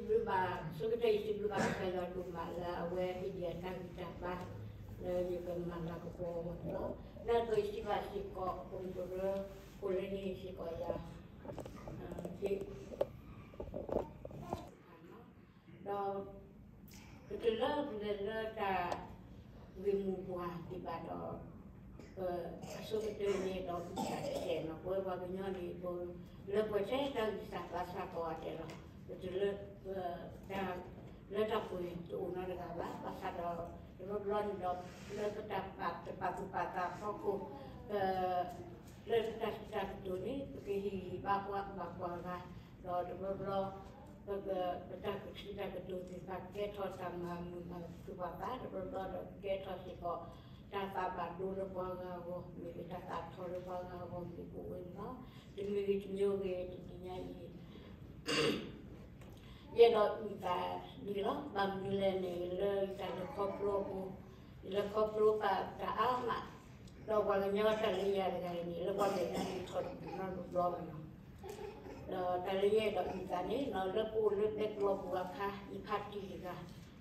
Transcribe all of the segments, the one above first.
ဘျုးဘၣ် ဆိကတၢၢ် ယစံးဘျုးဘၣ်ကစၢ်ယွၤဒိၣ်မးလၢအဝဲဟ့ၣ်ဒံးယတၢ်ဂံၢ်တၢ်ဘါ လၢယကမၤလၤကပီၤအဂီၢ်န့ၣ်လီၤ. ဒ်သိးယစံးဘၣ်စ့ၢ်ကီး ပကရၢခိၣ်လၢနဟ့ၣ်စ့ၢ်ကီးယၤ ဒီး ပတလၢပလဲၤလၢတၢ်ဂ့ၢ်မိၢ်ပှၢ်ဒံးဘၣ်ဒီး ပအဆိကတၢၢ်န့ၣ်ဒီး ပတၢ်တတဲာ်နီၤ ပဝဲပှၤကညီန့ၣ် ပလၢပှဲၤထဲတၢ်ဂံၢ်စၢ်ဘါစၢ်ကိးဂၤဒဲးလီၤ. ပတလၢ တၢ်လၢတၢ်ပှဲၤတအိၣ်နီတဂၤဘၣ်. ဘၣ်ဆၣ်ဒီး တဘျီဘျီန့ၣ်ဒီး လၢပတၢ်ပာ်တပာ်သူၣ်ပာ်သးအဖီခိၣ် ပ လၢပတၢ်စံးတၢ်ကတိၤန့ၣ် ပကဟ့ၣ်ဂံၢ်ဘါပှၤဘၣ်ပှၤဂၤ, ဒီးတဘျီဘျီ ပ ပတၢ်ကစံးတၢ်ကတိၤသ့ၣ်တဖၣ် ကဲထီၣ်တၢ်မၤမုာ်မၤခုၣ်ပှၤသး, တဘျီဘျီဒီးကဲထီၣ်စ့ၢ်ကီး တၢ်သးဘၣ်ဒိလၢပှၤဂၤအဂီၢ် မ့ၢ်ဂ့ၤ တၢ်သးထီလၢပှၤဂၤအဂီၢ် မ့ၢ်အိၣ်ဝဲန့ၣ်လီၤ. တမံၤဂ့ၤတမံၤဂ့ၤ တနံၤညါအံၤ ယအဲၣ်ဒိးအုၣ်သးဒ်လီၤ. ဘၣ်မနုၤလဲၣ်န့ၣ် လၢယတၢ်လဲၤခီဖျိအပူၤ, ယလဲၤခီဖျိဘၣ်တၢ်အါမး, ဒီးပှၤကညီတၢ်လၢယၤတဂၤအံၤန့ၣ် လၢပှၤမဲာ်ညါန့ၣ်ထီၣ်တပူၤနီတဘျီဘၣ်နီၤ. ဒီးတၢ်လၢယအဲၣ်ဒိးအုၣ်သးန့ၣ်နီၤ လၢပအိၣ်လၢဘဲကျိၤပူၤအခါ ယဖါတံၢ်တဂၤ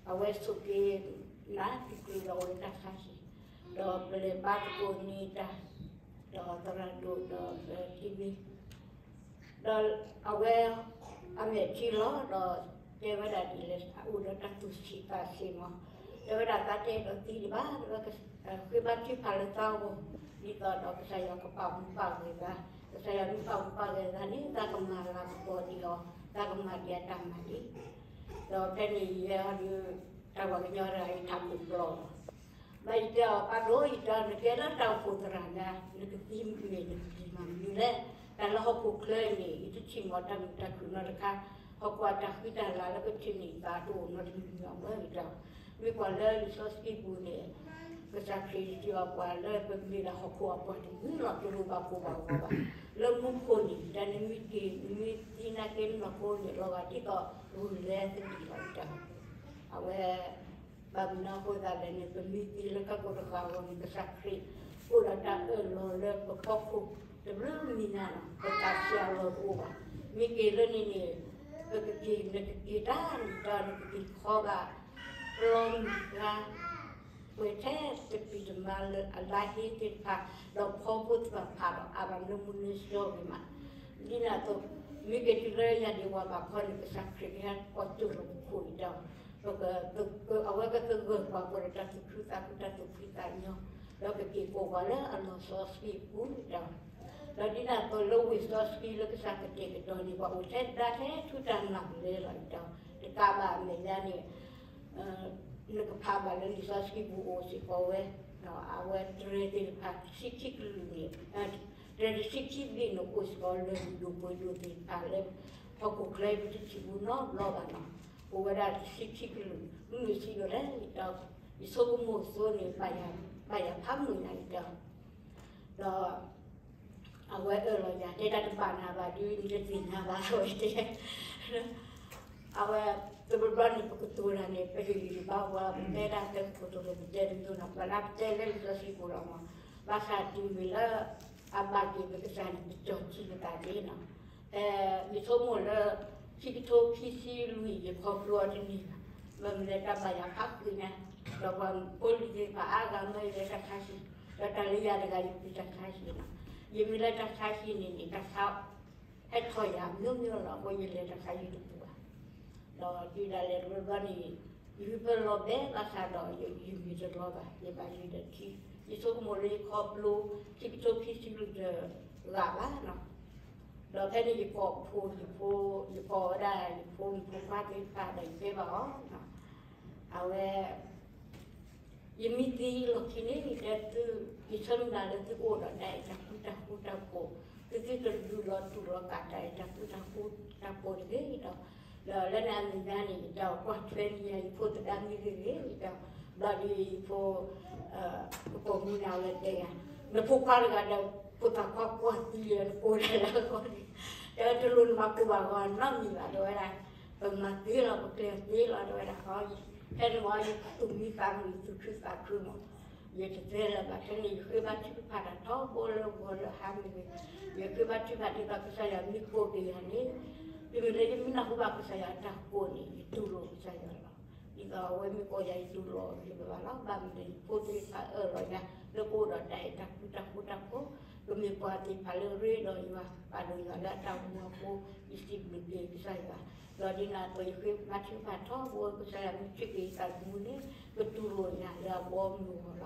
အဝဲဆိးက့ၤနၤ တချုးလၢအအိၣ်လၢတၢ်ခါဆံး, ဒီးပလဲၤဘါသကိးန့ၢ်တၢ်, ဒီးသရၣ်ဒိၣ်ဒီးပတံၤမ့ၢ် ဒီးအဝဲ အမဲာ်ထံလီၤ ဒီးတဲဝဲဒၣ်ဒ်လဲၣ် အအိၣ်ဒီးတၢ်သူၣ်ဆံးသးဆံးမး, တဲဝဲဒၣ်သးတအဲၣ်ဒိးသံဒံးဘၣ်, တဲဝဲ ဃ့ဘါထုကဖၣ်လၢသးအဂီၢ်, ဒ်သိးဒီးကစၢ်ယွၤကပာ်မူပာ်ဂဲၤသး, ကစၢ်ယွၤမ့ၢ်ပာ်မူပာ်ဂဲၤသးန့ၣ် သးကမၤလၤကပီၤဒံးအီၤ, သးကမၤဒံးအတၢ်မၤဒံး, ဒီးဖဲန့ၣ်ယဲဒီး တၢ်ပှၤကညီတဂၤအံၤထးခိၣ်ပျီလီၤ ဘၣ်ယတဲအီၤ ပၢ်ဒိၣ် ယတဲအီၤ နကဲလၢတၢ်အိၣ်ဖှိၣ်သရၣ်ညါ နကသံမ့ၢ်နကသံမၤမနုၤလဲၣ်, တၢ်လၢဟီၣ်ခိၣ်ချၢအံၤန့ၣ် ယတထံၣ်မီၤတၢ်မုာ်တၢ်ခုၣ်နီတခါ, ဟီၣ်ခိၣ်အတၢ်ဃံတၢ်လၤလၢကထံၣ်န့ၢ်သးတအိၣ်နီတမံၤမံၤအဝဲဂ့ၤဒီး, မ့ၢ်ကွၢ်လၢလံာ်စီဆှံပူၤန့ၣ် ကစၢ်ခရံာ်စံးဘၣ်ပှၤလၢပမ့ၢ်ဒၣ်ဟီၣ်ခိၣ်အပှၤတမုာ်လီၤ တလိၣ်ဘၣ်ကိၢ်ဘၣ်ဂီၤဘၣ်, လၢမူခိၣ်န့ၣ် တၢ်နမ့ၢ်က့ၤ နမ့ၢ်သံနာ်က့နနီၢ်ခိန့ၣ် လီၤဂာ်ဒ်သိးဂုာ်လဲသဒံးလီၤ အဝဲ ဘၣ်မနုၤအဃိသတးလဲၣ်န့ၣ် ပမ့ၢ်သံလၢကီၢ်ခိၣ်တကပၤအဂီၢ်န့ၣ် ကစၢ်ခရံာ်အိၣ်ဒီးတၢ်အၢၣ်လီၤလၢပဖီခိၣ် တဘျုးမံၤညါလီၤ. ပသးဆံးအလီၢ်တအိၣ်ဘၣ်. မ့ၢ်က့ၤလၢန့ၣ်န့ၣ် ပကက့ၤ နကက့ၤတၢ်န့ၣ်ဒီး နကက့ၤခီဘၣ် ပျီမုၢ်ကျါ ပှဲၤထဲတပံၤတမါလၢအလါဟ့သ့ၣ်တဖၣ် ဒီးဖီဖိသ့ၣ်တဖၣ်ဖးဒီး အါဘၣ်လၢမူနၢ်စီဂ့ၤမး ဒ်န့ၣ်အသိး မ့ၢ်က့ၤတုၤလၢယၤဒံးဝၤဘၣ်ခီန့ၣ် ကစၢ်ခရံာ်ကဟဲကွၢ်စိၣ်လီၤပခိၣ်အံၤဒီး အဝဲကသဂၢၢ်ပှၤဖိဒီးတၢ်သူၣ်ခုသးခုတၢ်သူၣ်ဖှံသးညီ ဒီးကက့ၤကိးပှၤလၢအလီၤစီဆှံအပူၤဒီး ဒီးဒ်န့ၣ်အသိးလၢဝ့ၢ်စီဆှံလၢကစၢ်ကတဲာ်ကတီၤန့ၣ် ပှၤအိၣ်ထဲဒၣ်ထဲထူတၢ်နၢ်ပူၤလဲလီၤအံၤဒီး တကးဘၣ်အမဲာ်ညါန့ၣ် နကဖးဘၣ်လၢလံာ်စီဆှံပူၤအိၣ်စ့ၢ်ကီးဝဲ, ဒီးအဝဲတြဲၤသ့ၣ်တဖၣ်တဆံခံကလုာ်န့ၣ်, တြဲၤတဆံခံဘ့ၣ်န့ၣ် အိၣ်စ့ၢ်ကီးလၢလုၢ်ဒိၣ်ပှ့ၤဒိၣ်သ့ၣ်တဖၣ်လၢ ဟီၣ်ခိၣ်ချၢပတထံၣ်ဘူးနီတဘျီဘၣ်နီၤ, အိၣ်ဝဲဒၣ်တဆံခံကလုာ်, မုၢ်နုာ်ဆံးဒိၣ်လဲၣ်, ယဆိကမိၣ်အသိးန့ၣ် ဘၣ်ယၤဖးမုာ်ညါအံၤဒီး ဒီး အဝဲအၢၣ်လီၤယၤ တဲဒၣ်တဘၣ်နၤဘၣ်ဒုး နတသ့ၣ်ညါဘၣ် အဝဲတဲ အဝဲ တဘျီဘျီန့ၣ် ပကတိၤတၢ်န့ၣ် ပဟ့ၣ်ဂံၢ်ဘါဝဲ ပတဲဒၣ်တဲကတိၤလၢပတဲတမံၤနီၤ ပှၤလၢပတဲလၢလံာ်စီဆှံပူၤလီၤမး, ဘၣ်ဆၣ်တုၤမ့ၢ်လၢ အဘၣ်က့ၤပကစၢ်န့ၣ် ပကၠီၣ်ထံပသးန့ၣ်နီၤ, ဖဲယဆိကမိၣ်လၢ ခံကထိခံဆံလွံၢ် ယခီဖျိအီၤတန့ၢ်ဘၣ်, မ့ၢ်မနုၤလဲၣ် တၢ်ဘၣ်ယၤဖးဃုာ်ညါ, ဒီးပှၤဖိလံၤသ့ၣ်တဖၣ်အါဂၤမၢယလဲၤတၢ်ခါဆံ, ဒီးတၢ်လၢယၤတဂၤယပျံၤတၢ်ခါဆံနီၤ, ယမ့ၢ်လဲၤတၢ်ခါဆံန့ၣ်န့ၣ် တၢ်ဆါ ဟဲထီၣ်ယၤမျိုးမျိုးလီၤ အဃိယလဲၤတၢ်ခါဆံတပူၤဘၣ်, ဒီးတုၤဒၣ်လဲာ်တဘျီဘျီန့ၣ် ယုၢ်ပလီၤဘဲဘၣ်ဆၣ်ဒီး ယုၢ်မ့ၢ်တလီၤဘၣ် ယဘၣ်ယုၢ်ဒီးထံ, ယဆိကမိၣ်လၢယခီဖျိ ခံကထိခံဆံလွံၢ်တဂၤဘၣ်နီၤ, ဒီးဖဲန့ၣ်ယကိးဖိ ယဖိ ယကိးဝဲဒၣ်ယဖိမုၣ်ဖိခွါသ့ၣ်တဖၣ်ဒီးယတဲဘၣ်အီၤ, အဝဲ ယမ့ၢ်သံလီၢ်ခံန့ၣ် ယတဲသု, ယဆၢမုၢ်လၢ်လၢသုကအိၣ်ဒီးတၢ်အဲၣ်တၢ်ကွံတၢ်ဃူတၢ်ဖိး, သုသုတဒုးလီၤတူာ်လီၤကာ်တၢ်အဲၣ်တၢ်ကွံတၢ်ဃူတၢ်ဖိးတဂ့ၤဒီး, ဒီးလၢန့ၣ်အမဲာ်ညါန့ၣ် ယတဲအီၤကွၢ်ထွဲန့ၢ်ယၤ ယဖိသဒါမ့ၢ်ဂ့ၤဂ့ၤဒီး, ဘျီဒ်ယဖိ ပကိာ်မုၣ်န့ၣ်အဝဲတဲယၤ, နဖိခွါတဂၤဒီး ဖိသၣ်ခွါကွၢ်သံလၢနကိးဒၣ်လၢအဂီၢ်န့ၣ်, တဲဝဲတလိၣ်နဘၣ်ကိၢ်ဘၣ်ဂီၤနီတမံၤဘၣ် တဲဝဲဒၣ်, ပမၤသ့လီၤ ပကျဲၤသ့လီၤ တဲဝဲဒၣ်, ဖဲန့ၣ်ဝံၤ ယသူၣ်မံသးမုာ် ယသူၣ်ခုသးခုမး, ယတသ့လၢၤဘၣ် ဖဲန့ၣ် ယဃ့ဘါထုကဖၣ်တၢ်ထီဘိလၢဂီၤလၢဟါမ့ၢ်ဂ့ၤ, ယဃ့ဘါထုကဖၣ်ဒ်သိးကစၢ်ယွၤမ့ၢ်ကိးက့ၤယၤန့ၣ်, တုၤမ့ၢ်လၢယမ့ၢ် နၢ်ဟူဘၣ်ကစၢ်ယွၤအတၢ်ကိးန့ၣ် ယတူၢ်လိာ်ကစၢ်ယွၤလီၤ. ဒ်သိးအဝဲမ့ၢ်ကိးယၤ ယတူၢ်လိာ်ဂ့ၤဘၣ်လီၤ. ဘၣ်မနုၤလဲၣ် ဖိသ့ၣ်တဖၣ်အၢၣ်လီၤယၤ လၢပအိၣ်ဒီးတၢ်အဲၣ်တၢ်ကွံတၢ်ဃူတၢ်ဖိး, ပမ့ၢ်ပှၤသ့ၣ်တဖၣ်လၢရ့ဒီးယွၤ ပာ်ဒိၣ်ယွၤလၢအတၢ်မူအဃိ, ယစံးဘျုးက့ၤကစၢ်ယွၤ, ဒီးဒ်န့ၣ်အသိး ယဃ့မၤဆၢမၤထီၣ် ပဝဲကစၢ်ယွၤမ့ၢ်ဆှၢက့ၤယသးသမူန့ၣ် ကတူၢ်လိာ်ယၤလၢအဘီအမုၢ်အဂီၢ်လီၤ.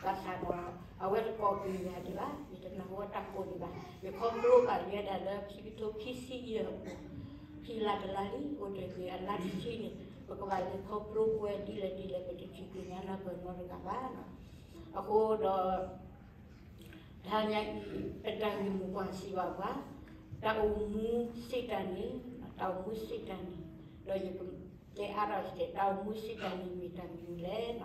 ဘၣ်ဆၣ်ဒီး အဝဲတကိးက့ၤယၤဒံးဘၣ်, ယတနၢ်ဟူအတၢ်ကိးဒံးဘၣ်, ယခီဖျိဘၣ်ယဲဒၣ်လၢခံကထိခံဆံယဲၢ်အပူၤ, ခံလါတလါလံ အိၣ်တ့ၢ်က့ၤအလါတဆံန့ၣ် ပကဘၣ်လဲၤခီဖျိပဝဲဒ်လဲၣ်ဒ်လဲၣ် ပတထံၣ်က့ၤညါနီၢ်ပၢၢ်နီတဂၤဘၣ်. အဃိဒီး တဟါညါအံၤ ပတၢ်ဂ့ၢ်မိၢ်ပှၢ်စံးဘၣ်ပှၤ, တၢ်အိၣ်မူစံးတၢ်န့ၣ်, တၢ်အိၣ်မူစံးတၢ်န့ၣ်, ဒီးယကတဲအါထီၣ်စဲး တၢ်အိၣ်မူစံးတၢ်န့ၣ် မ့ၢ်တၢ်မနုၤလဲၣ်နီၤ.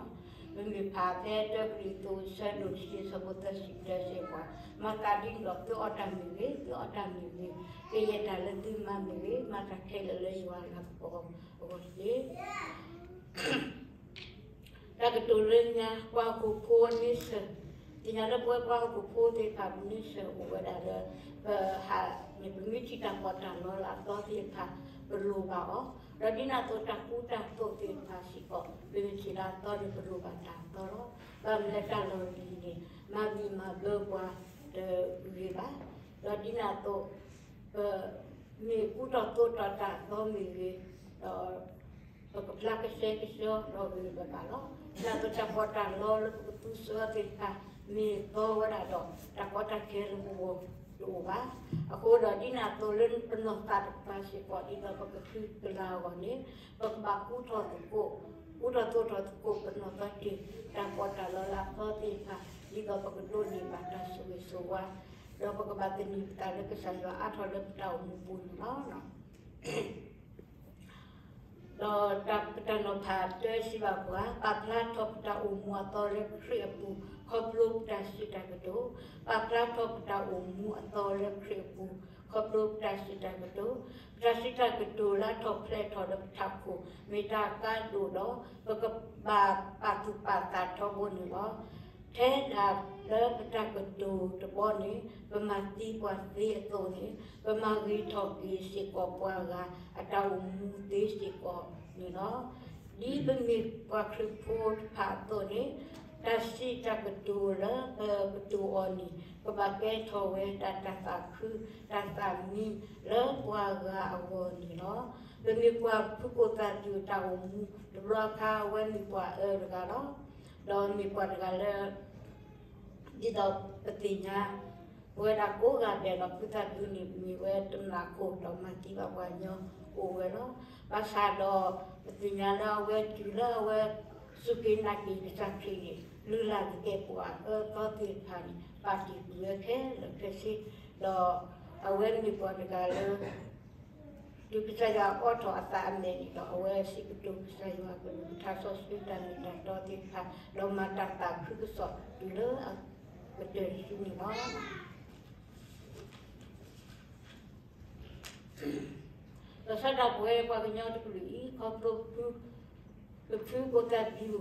ပမ့ၢ်ဖးဖဲတၢကရံၣ်သူး အဆၢဒိၣ်တဆံ အဆၢဖိသၢဆံတၢ စဲးပှၤ, မၤသးဒ်န့ၣ်ဒီး သုအီၣ်တၢ်မ့ၢ်ဂ့ၤ, သုအီၣ်တၢ်မ့ၢ်ဂ့ၤ, ကယဲၢ်တၢ်လၢသုမၤမ့ၢ်ဂ့ၤ, မၤတၢ်ခဲလၢာ်လၢယွၤအလၤကပီၤအဂီၢ်တက့ၢ်. တၢ်ကတိၤလၢညါ ပှၤဟီၣ်ခိၣ်ဖိန့ဆၢၣ်, သ့ၣ်ညါလၢပဝဲပှၤဟီၣ်ခိၣ်ဖိသ့ၣ်တဖၣ်န့ဆၢၣ်အိၣ်ဝဲဒၣ်လၢ ပဟးန့ၣ် ပမ့ၢ်ထံၣ်တၢ်ပီးတၢ်လီလၢအသီသ့ၣ်တဖၣ် ပလိၣ်ဘၣ်အီၤ, ဒီးဒ်န့ၣ်အသိးတၢ်ကူတၢ်သိးသ့ၣ်တဖၣ်စ့ၢ်ကီး ပမ့ၢ်ထံၣ်လၢအသီန့ၣ် ပလိၣ်ဘၣ်တၢ်အသီလီၤ. ဘၣ်မနုၤလဲၣ် တၢ်လီၢ်လံၤန့ၣ် မၤဘံၣ်မၤဘၢပှၤတဂ့ၤဘၣ်, ဒီးဒ်န့ၣ်အသိး ပ မ့ၢ်ကူထီၣ်သိးထီၣ်တၢ်အသီမ့ၢ်ဂ့ၤ, ဒီး ပကဖျါကဆှဲကဆှီဒီးဂ့ၤဂ့ၤဘၣ်ဘၣ်လီၤ. ဒ်န့ၣ်အသိးတၢ်ပီးတၢ်လီလၢပကသူစၢသ့ၣ်တဖၣ် မ့ၢ်သီဝဲဒၣ်ဒီး တၢ်ကီတၢ်ခဲလၢပဂီၢ်တအိၣ်ဘၣ်. အဃိဒီးဒ်န့ၣ်အသိးလၢပနီၢ်သးတကပၤစ့ၢ်ကီး ဒ်သိးပကဃုကလၤအဂီၢ်န့ၣ် ပကဘၣ်ကူထီၣ်သကိး, ကူထီၣ်သိးထီၣ်သကိးပနီၢ်သးတ့ၢ် တၢ်ပီးတၢ်လီလၢအသီသ့ၣ်တဖၣ် ဒ်သိးပကဒိးန့ၢ်ဘၣ်တၢ်ဆိၣ်ဂ့ၤဆိၣ်ဝါ ဒီးပကဘၣ်သန့ၤပသးလၢကစၢ်ယွၤအါထီၣ်လၢပတၢ်အိၣ်မူပူၤန့ၣ်လီၤ. ဒီးပတၢ်နီၤဖးတၢစံးဘၣ်ပှၤ, ပာ်ဖျါထီၣ်ပတၢ်အိၣ်မူအသီလၢခရံာ်အပူၤ ခီဖျိပတၢ်စံးတၢ်ကတိၤ, ပာ်ဖျါထီၣ်ပတၢ်အိၣ်မူအသီလၢခရံာ်အပူၤ ခီဖျိပတၢ်စံးတၢ်ကတိၤ, ပတၢ်စံးတၢ်ကတိၤလၢအထီၣ်ဖျဲးထီၣ်လၢပထးခိၣ် မ့ၢ်တၢ်ကါဒိၣ်ဒီး ပကဘၣ်ပာ်သူၣ်ပာ်သးထီဘိန့ၣ်လီၤ. ထဲဒၣ်လၢပတၢ်ကတိၤတဘီန့ၣ် ပမၤသံပှၤသ့အသိးန့ၣ် ပမၤဂ့ၤထီၣ်က့ၤစ့ၢ်ကီးပှၤဂၤအတၢ်အိၣ်မူသ့စ့ၢ်ကီးန့ၣ်လီၤ. ဒ်ပမ့ၢ်ပှၤခရံာ်ဖိတဖၣ်အသိးန့ၣ် တၢ်စံးတၢ်ကတိၤလၢပကတိၤအီၤန့ၣ် ကဘၣ်ကဲထီၣ်ဝဲဒၣ်တၢ်သးခု တၢ်သးမံလၢပှၤဂၤအဂီၢ်န့ၣ်လီၤ. ပမ့ၢ်ပှၤဖုကိၣ်သၣ်ဒူၣ်တၢ်အိၣ်မူ တဘျီအခါ အဝဲမ့ၢ်ပှၤအၢတဂၤလီၤ. ဒီးမ့ၢ်ပှၤတဂၤလၢ ဒ်သိးပသ့ၣ်ညါ ပဝဲဒၣ်ကိးဂၤဒဲးဒီး ဖုသၣ်ဒူန့ၣ် မ့ၢ်ဝဲတမျၢ်ခိၣ်ဒီးမၤသံဘၣ်ပှၤကညီအိၣ်ဝဲလီၤ. ဘၣ်ဆၣ်ဒီး ပသ့ၣ်ညါလၢအဝဲတုၤလၢအဝဲ စူၢ်က့ၤနာ်က့ၤကစၢ်ခရံာ်န့ၣ် လုၢ်လၢ်သကဲာ်ပဝးအၢသီသ့ၣ်တဖၣ်န့ၣ် ပာ်တ့ၢ်ကွံာ်ဝဲခဲလၢာ်ခဲဆ့, ဒီးအဝဲမ့ၢ်ပှၤတဂၤလၢ တုၤကစၢ်ယွၤအိးထီၣ်အသးအမဲာ်န့ၣ်ဒီး အဝဲစံးကတိၤကစၢ်ယွၤကလုၢ်ကထါစီဆှံတၢ်မ့ၢ်တၢ်တီသ့ၣ်တဖၣ် ဒီးမၤတၢ်သးခုကစီၣ်တုၤလၢအကတၢၢ်တစုန့ၣ်လီၤ. ဒီးဆၢဒၣ်ပဝဲပှၤကညီတကလုာ်အံၤ ခီဖျိ ပဖုကိၣ်သၣ်ဒူ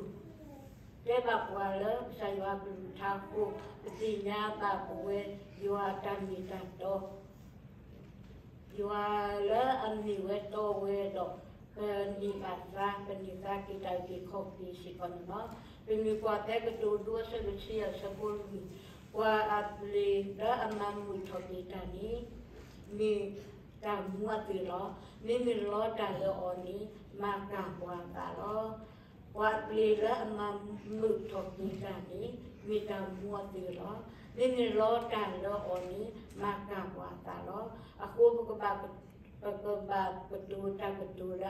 တဲဘၣ်ပှၤလၢကစၢ်ယွၤကလုၢ်ကထါအဃိ ပသ့ၣ်ညါဘၣ်ပဝဲယွၤအတၢ်မ့ၢ်တၢ်တီ ယွၤလၢအမ့ၢ်ဝဲတီဝဲဒီး ပန့ၢ်ဘၣ်သါ ပန့ၢ်သါက့ၤတၢ်အုၣ်က့ၤခီၣ်က့ၤစ့ၢ်ကီးန့ၣ်လီၤ. ပမ့ၢ်ကွၢ်ဖဲကတိၤဒိအဆၢဒိၣ်တဆံယဲၢ်အဆၢဖိလွံၢ်, ပှၤအပျ့ၤလၢအမၤမုာ်ထီၣ်က့ၤတၢ်န့ၣ် မ့ၢ်တၢ်မူအသွံၣ်လီၤ. မ့မ့ၢ်လီတၢ်လၢအီၤန့ၣ် မၤကၢ်ပှၤအသးလီၤ. ပှၤအပျ့ၤလၢအမၤမုာ်ထီၣ်က့ၤတၢ်န့ၣ် မ့ၢ်တၢ်မူအသွံၣ်လီၤ. မ့မ့ၢ်လီတၢ်လၢအီၤန့ၣ် မၤကၢ်ပှၤအသးလီၤ. အဃိပကဘၣ် ပကဘၣ်ကတိၤတၢ်ကတိၤလၢ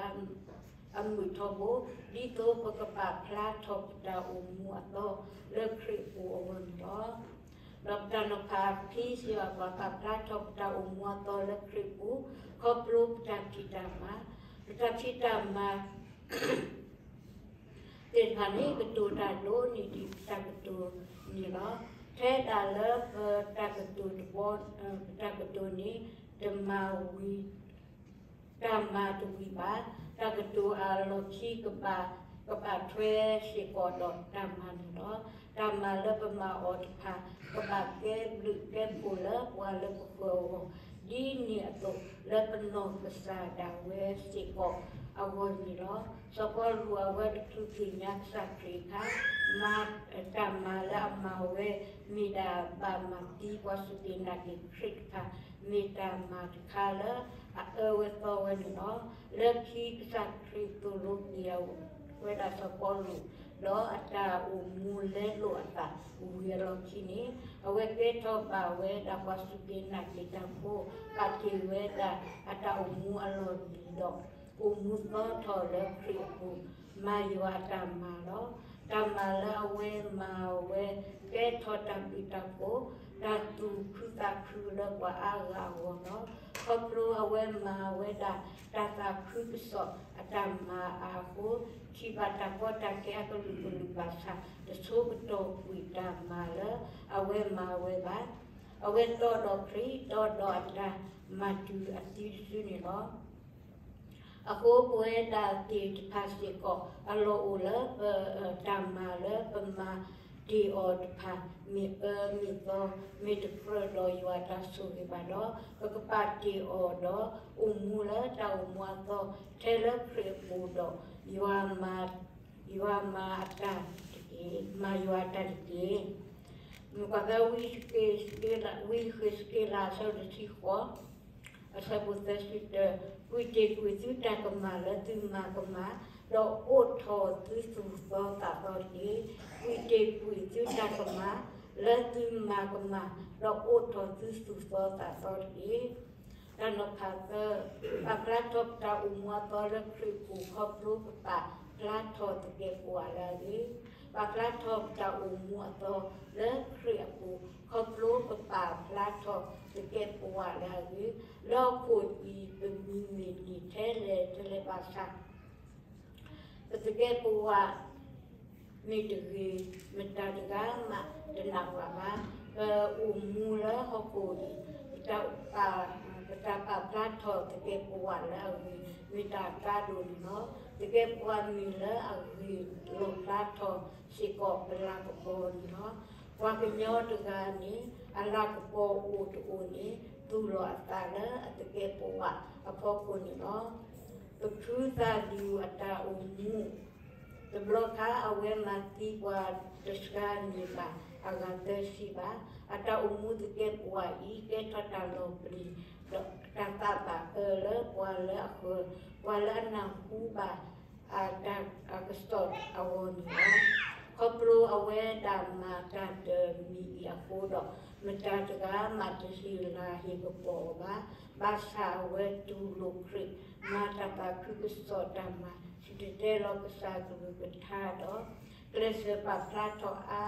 အမုာ်ထီဘိ, ဒ်သိးပကပာ်ဖျါထီၣ်ပတၢ်အိၣ်မူအသီလၢခရံာ်အပူၤအဂီၢ်န့ၣ်လီၤ. ဒီးပတၢ်နီၤဖးခံစံးဘၣ်ပှၤ ပာ်ဖျါထီၣ်ပတၢ်အိၣ်မူအသီလၢခရံာ်အပူၤ ခီဖျိပတၢ်ဖံးတၢ်မၤ, ပတၢ်ဖံးတၢ်မၤ သ့ၣ်တဖၣ်န့ၣ် ကတိၤတၢ်ဒိၣ်န့ၢ်ဒံးပတၢ်ကတိၤန့ၣ်လီၤ. ထဲဒၣ်လၢပတၢ်ကတိၤတဘီ, ပတၢ်ကတိၤန့ၣ် တမၤဝံၤ, တၢ်မၤတဝံၤဘၣ်. တၢ်ကတိၤအလီၢ်ခံကဘၣ်, ကဘၣ်ထွဲစ့ၢ်ကီးဒီးတၢ်မၤန့ၣ်လီၤ. တၢ်မၤလၢပမၤအီၤတဖၣ် ကဘၣ်ကဲဘျုးကဲဖှိၣ်လၢပှၤလၢပဃၢၤအဂီၢ်, ဒ်န့ၣ်အသိးလၢပနီၢ်ကစၢ်ဒၣ်ဝဲစ့ၢ်ကီးအဂီၢ်န့ၣ်လီၤ. စီၤပီလူးအဝဲတချုးသ့ၣ်ညါကစၢ်ခရံာ်အခါ, မၤတၢ်မၤလၢအမၤဝဲ မ့ၢ်ဒၣ်ဘၣ်မၤသံပှၤစူၢ်က့ၤနာ်က့ၤခရံာ်တဖၣ်, မ့ၢ်တၢ်မၤတခါလၢအအၢဝဲသီဝဲန့ၣ်လီၤ. လၢခံကစၢ်ခရံာ်သိၣ်လိက့ၤဝဲဒၣ်စီၤပီလူး, ဒီးအတၢ်အိၣ်မူလဲလိာ်အသးဝံၤအလီၢ်ခံန့ၣ်, အဝဲကဲထီၣ်ဘၣ်ဝဲဒၣ်ပှၤစူၢ်က့ၤနာ်က့ၤတၢ်ဖိ, ပာ်တ့ၢ်ဝဲဒၣ်အတၢ်အိၣ်မူအလီၢ်လံၤဒီး အိၣ်မူသီထီၣ်လၢခရံာ်အပူၤ, မၤယွၤအတၢ်မၤလီၤ. တၢ်မၤလၢအဝဲမၤဝဲ ကဲထီၣ်တၢ်ဘျုးတၢ်ဖှိၣ်, တၢ်သူၣ်ခုသးခုလၢပှၤအါဂၤအဂီၢ်လီၤ. ခီဖျိအဝဲမၤဝဲဒၣ်တၢ်သးခုကစီၣ်အတၢ်မၤအဃိ, ထံၣ်ဘၣ်တၢ်ကီတၢ်ခဲအကလုာ်ကလုာ်ဘၣ်ဆၣ်, တဆိကတီၢ်ကွံာ်တၢ်မၤလၢအဝဲမၤဝဲဘၣ်. အဝဲတီဒီးခရံာ်, တီဒီးအတၢ်မၤတုၤအသံတစုန့ၣ်လီၤ. အဃိပဝဲဒၣ်သ့ၣ်တဖၣ်စ့ၢ်ကီး အလီၢ်အိၣ်လၢပ, တၢ်မၤလၢပမၤတ့ၢ်အီၤတဖၣ် မ့ၢ်အၢမ့ၢ်သီ, မ့ၢ်တကြၢးဒီးယွၤအတၢ်ဆိၣ်ဂ့ၤဘၣ်ဒီး, ပကပာ်တ့ၢ်အီၤဒီးအိၣ်မူလၢတၢ်အိၣ်မူအသီ ထဲလၢခရံာ်အပူၤဒီး ယွၤမၤအတၢ်တက့ၢ်, မၤယွၤအတၢ်တက့ၢ်. မ့ၢ်ကွၢ်ဖဲ ဝံယဃ့းစက့လး အဆၢဒိၣ်တဆံဃိး အဆၢဖိသၢဆံတၢ, ကွံာ်တ့ၢ်ကွံာ်သုတၢ်ကမၣ်လၢသုမၤကမၣ်, ဒီးအိးထီၣ်သုသူၣ်သီသးသီတက့ၢ်. ကွံာ်တ့ၢ်ကွံာ်သုတၢ်ကမၣ်လၢသုမၤကမၣ်, ဒီးအိးထီၣ်သုသူၣ်သီသးသီတက့ၢ်. တၢ်နီၤဖးသၢ, ပာ်ဖျါထီၣ်ပတၢ်အိၣ်မူအသီလၢခရံာ်အပူၤ ခီဖျိပပာ်ဖျါထီၣ်သကဲးပဝးလၢအဂ့ၤ. ပာ်ဖျါထီၣ်ပတၢ်အိၣ်မူအသီလၢခရံာ်အပူၤ ခီဖျိပပာ်ဖျါထီၣ်သကဲးပဝးလၢအဂ့ၤ. လၢဟီၣ်ခိၣ်အံၤ ပမံမ့ၢ်န့ၢ်ထဲလဲၣ်ထဲလဲၣ်ဘၣ်ဆၣ် ပသကဲးပဝး မ့ၢ်တဂ့ၤ, မတၤတဂၤမးတနာ်ဘၣ်ဘၣ်. ပအိၣ်မူလၢဟီၣ်ခိၣ်အံၤ ပတၢ်ပာ်ဖျါထီၣ်သကဲးပဝးလၢအဂ့ၤ မ့ၢ်တၢ်အကါဒိၣ်န့ၣ်လီၤ. သကဲးပဝးမ့ၢ်လၢအဂ့ၤလီၣ်ဖျါထီၣ်စ့ၢ်ကီးပလၤကပီၤန့ၣ်လီၤ. ပှၤကညီတဂၤန့ၣ် အလၤကပီၤအိၣ်တအိၣ်န့ၣ် သူၣ်လီၤအသးလၢအသကဲးပဝးအဖီခိၣ်န့ၣ်လီၤ. ပဖုသးဒူအတၢ်အိၣ်မူ တဘျီခါ အဝဲမၤသံပှၤတစှၤန့ၢ်ဘၣ်အဂၤသၢဆံဘၣ်. အတၢ်အိၣ်မူသကဲးပဝးအံၤ ကဲထီၣ်တၢ်လီၤပျံၤ ဒီးတၢ်သးဘၣ်အၢလၢပှၤလၢအဃၢၤ, ပှၤလၢအနၢ်ဟူဘၣ်အတၢ်ကစီၣ်အဂီၢ်န့ၣ်လီၤ. ခီဖျိအဝဲဒၣ်မၤတၢ်တမံၤအံၤအဃိဒီး မတၤတဂၤမးတဟ့ၣ်လၤဟ့ၣ်ကပီၤအီၤဘၣ်. ဘၣ်ဆၣ်အဝဲတူၢ်လိာ်ခရံာ်, မၤတၢ်သးခုကစီၣ်တၢ်မၤ, စံၣ်တဲၤတဲလီၤကစၢ်အကလုၢ်ကထါဒီး ကျဲးစၢးပာ်ဖျါထီၣ်အါ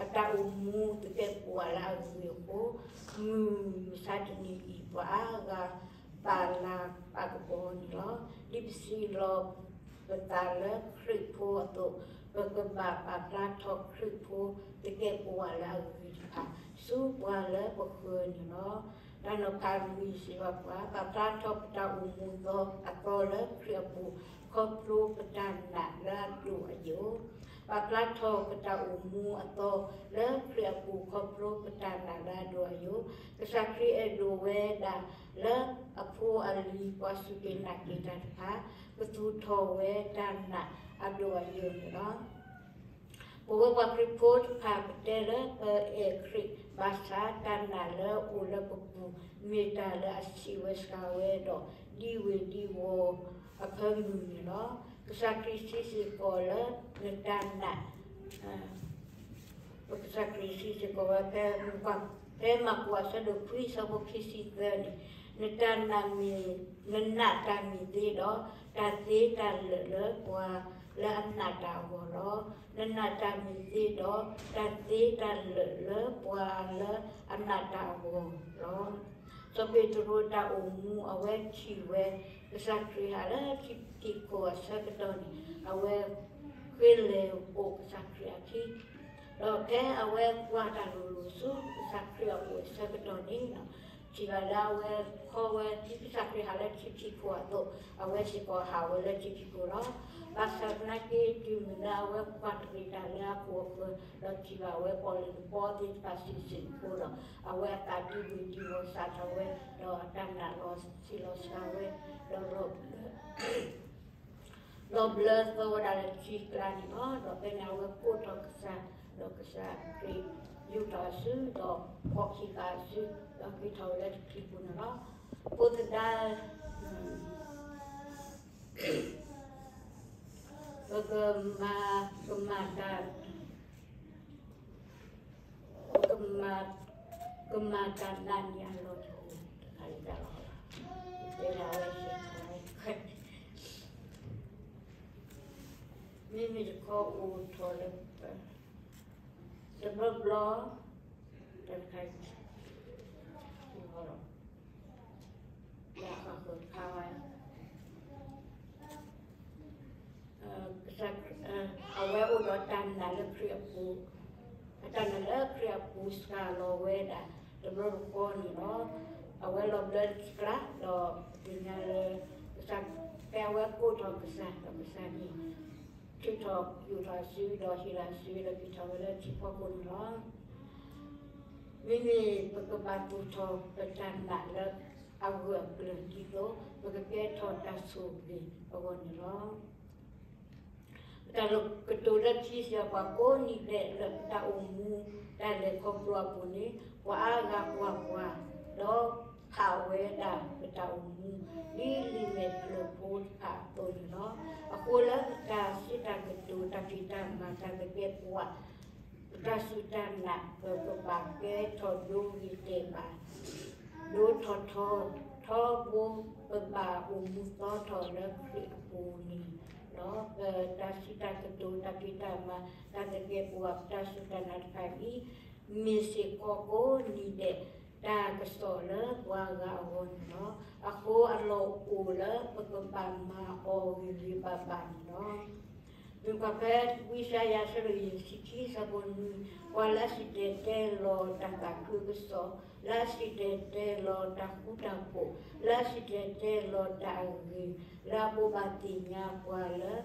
အတၢ်အိၣ်မူသကဲးပဝးလၢအဂ့ၤအဃိ, မုၢ်မဆါတနံၤအံၤ ပှၤအါဂၤပာ်လၤပာ်ကပီၤန့ၣ်လီၤ. ဒ်ပစံးလီၤပသးလၢခရံာ်ဖိအသိး, ပကဘၣ်ပာ်ဖျါထီၣ်ခရံာ်ဖိသကဲးပဝးလၢအဂ့ၤတဖၣ် ဆူပှၤလၢပဃၢၤန့ၣ်လီၤ. တၢ်နီၤဖးလွံၢ်စံးဘၣ်ပှၤ, ပာ်ဖျါထီၣ်ပတၢ်အိၣ်မူအသီလၢခရံာ်အပူၤ ခီဖျိပတၢ်နာ်လၢအဒိၣ်အယိာ်. ပာ်ဖျါထီၣ်ပတၢ်အိၣ်မူအသီလၢခရံာ်အပူၤ ခီဖျိပတၢ်နာ်လၢအဒိၣ်အယိာ်. ကစၢ်ခရံာ်အဲၣ်ဒိးဝဲဒၣ်လၢအဖိအလံၤ ပှၤစူၢ်က့ၤနာ်က့ၤတၢ်တဖၣ် ကသူၣ်ထီၣ်ဝဲတၢ်နာ်အဒိၣ်အယိာ်န့ၣ်လီၤ. ပဝဲပှၤခရံာ်ဖိတဖၣ် ပတဲလၢပအဲၣ်ခရံာ်ဘၣ်ဆၣ် တၢ်နာ်လၢအအိၣ်လၢပပူၤ မ့ၢ်တၢ်လၢအဆံးဝဲစှၤဝဲဒီး ဒံဝ့ၤဒံဝီၤအဖၢမုၢ်န့ၣ်လီၤ. ကစၢ်ခရံာ်စံးစ့ၢ်ကီးလၢ နတၢ်နာ် ပကစၢ်ခရံာ်စံးစ့ၢ်ကီးဝဲ ဖဲမၢ်ကူးအဆၢဒိၣ်ခွံ အဆၢဖိခံဆံသၢန့ၣ်, နတၢ်နာ်မ့ၢ်, နနာ်တၢ်မ့ၢ်သ့ဒီး တၢ်သ့တၢ်လၢာ်လၢပှၤလၢအနာ်တၢ်အဂီၢ်လီၤ. နနာ်တၢ်မ့ၢ်သ့ဒီး တၢ်သ့တၢ်လၢာ်လၢပှၤလၢအနာ်တၢ်အဂီၢ်လီၤ. စီၤပ့းတရူးတၢ်အိၣ်မူ အဝဲထံၣ်ဝဲကစၢ်ခရံာ်ဟးလၢထံဖီခိၣ်အဆၢကတီၢ်န့ၣ် အဝဲဃ့လဲၤအိၣ်ကစၢ်ခရံာ်အခံ ဒီးဖဲအဝဲကွၢ်တၢ်လိၤလိၤဆူကစၢ်ခရံာ်အအိၣ်အဆၢကတီၢ်န့ၣ်လီၤ. ထံၣ်ဘၣ်လၢအဝဲခီဝဲ ဒ်ကစၢ်ခရံာ်ဟးလၢထံဖီခိၣ်အသိး, အဝဲစ့ၢ်ကီးဟးဝဲလၢထံဖီခိၣ်လီၤ. ဘၣ်ဆၣ်သနာ်က့ တုၤမုၢ်လၢအဝဲကွၢ်တရံးတၢ်လၢအပူၤအဃၢၤ, ဒီးထံၣ်ဘၣ်ဝဲပီၣ်လဲၣ်တဘီသ့ၣ်တဖၣ်စံးစ့ၢ်ကီးဒီး, အဝဲအသးဒံးဘှံးဒံးဂီၤစးထီၣ်ဝဲ, ဒီးအတၢ်နာ်လီၤဆံးလီၤစှၤဝဲ, ဒီးလီၤဘျၢ လီၤဘျၢသီဝဲဒၣ်လၢထံကျါန့ၣ်လီၤ. ဒီးဖဲန့ၣ်အဝဲကိးထီၣ်ကစၢ်, ဒီးကစၢ်ခရံာ်ယူာ်ထီၣ်အစု, ဒီးဖီၣ်ဟံးဃာ်အစု, ဒီးက့ၤထီၣ်ဝဲလၢတချုးပူၤန့ၣ်လီၤ. ဖိသဒါ, ပကမၤ, ကမၤတၢ် ကမၤ, ကမၤတၢ်နာ်န့ၣ်အလီၢ်တအိၣ်တခါလၢၤဘၣ်လီၤ. တဲဒၣ်ဝဲစ့ၢ်ကီး, မ့မ့ၢ်တခီအိၣ်ထီၣ်လၢ တဘျီဘျီ, တခါ, လၢအဃၢၤခါဝဲ ကစၢ်, အဝဲအိၣ်ဒီးတၢ်နာ်လၢခရံာ်အပူၤ, အတၢ်နာ်လၢခရံာ်အပူၤစှၤလီၤဝဲဒၣ် တဘျီတခီန့ၣ်လီၤ. အဝဲလီၤဘျၢတကျါ, ဒီးပသ့ၣ်ညါလၢ ကစၢ်, ဖဲအဝဲကိးထီၣ်ကစၢ်, ဒီးကစၢ်န့ၣ် ထုးထီၣ်ယူာ်ထီၣ်အစု, ဒီးဟ့ၣ်လီၤအစု, ဒီးက့ၤထီၣ်ဝဲလၢထံဖီခိၣ်န့ၣ်လီၤ. မ့မ့ၢ်ပကဘၣ်သူၣ်ထီၣ်ပတၢ်နာ်လၢအဂၢၢ်အကျၢၤဒ်သိး ပကကဲထီၣ်တၢ်ဆိၣ်ဂ့ၤအဂီၢ်န့ၣ်လီၤ. ပတၢ်ကတိၤလၢခံစ့ၢ်ကီး ပှၤကိးနံၤဒဲးလၢပတၢ်အိၣ်မူ တၢ်လဲၤခီဖျိအပူၤန့ၣ် ပှၤအါဂၤကွၢ်ပှၤ, ဒီးဖးဝဲဒၣ်ပတၢ်အိၣ်မူ ဒ်လံာ်မဲာ်ဖျၢၣ်ဖိတဖၣ်အသိးန့ၣ်လီၤ. အဃိလၢပတၢ်စံးတၢ်ကတိၤ တၢ်ဖံးတၢ်မၤ တၢ်သကဲးပဝး ပတၢ်စူၢ်တၢ်နာ် ပကဘၣ်ကဲထီၣ်ဒိဂ့ၤတဲာ်ဘၣ်, ဒိထီၣ်ထီထီဘိ ပဘၣ်အိၣ်မူသီထီၣ်လၢခရံာ်အပူၤန့ၣ်လီၤ. ပတၢ်စံးတၢ်ကတိၤ တၢ်ဖံးတၢ်မၤ တၢ်သကဲးပဝး ပတၢ်စူၢ်တၢ်နာ်တဖၣ်အံၤ မ့ၢ်စ့ၢ်ကီးကိးနံၤဒဲး တၢ်ကစီၣ်လၢပှၤဂၤအဂီၢ်န့ၣ်လီၤ. အဃိအလီၢ်အိၣ်လၢပကဘၣ်မၤအီၤဂ့ၤဂ့ၤဘၣ်ဘၣ်န့ၣ်လီၤ. မ့ၢ်ကွၢ်ဖဲဝံယၡါယၤ အဆၢဒိၣ်ယဲၢ်ဆံခံ အဆၢဖိနွံ, ပှၤလၢအစံၣ်တဲၤတဲလီၤတၢ်သးခုကစီၣ်, လၢအစံၣ်တဲၤတဲလီၤတၢ်ဃူတၢ်ဖိး, လၢအစံၣ်တဲၤတဲလီၤတၢ်အဂ့ၤ, လၢအဘိးဘၣ်သ့ၣ်ညါပှၤလၢ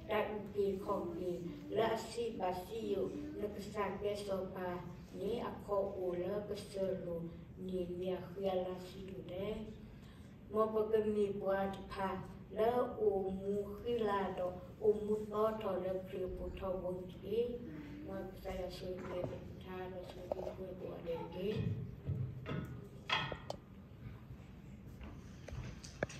တၢ်အုၣ်က့ၤခီၣ်က့ၤ, လၢအစံးဘၣ်စံယိၣ်, နကစၢ်ကဲစီၤပၤန့ၣ် အခီၣ်အိၣ်လၢကစၢၢ်လိာ်န့ၣ် မ့ၢ်အဃံအလၤဆံးဒိၣ်လဲၣ်. မ်ပကမ့ၢ်ပှၤတဖၣ်လၢအိၣ်မူဃံလၤဒီး အိၣ်မူသီထီၣ်လၢခရံာ်အပူၤထီဘိန့ၣ်တက့ၢ်. မ်ကစၢ်ယွၤဆိၣ်ဂ့ၤပထါဒီးဆိၣ်ဂ့ၤပှၤကိးဂၤဒဲးတက့ၢ်.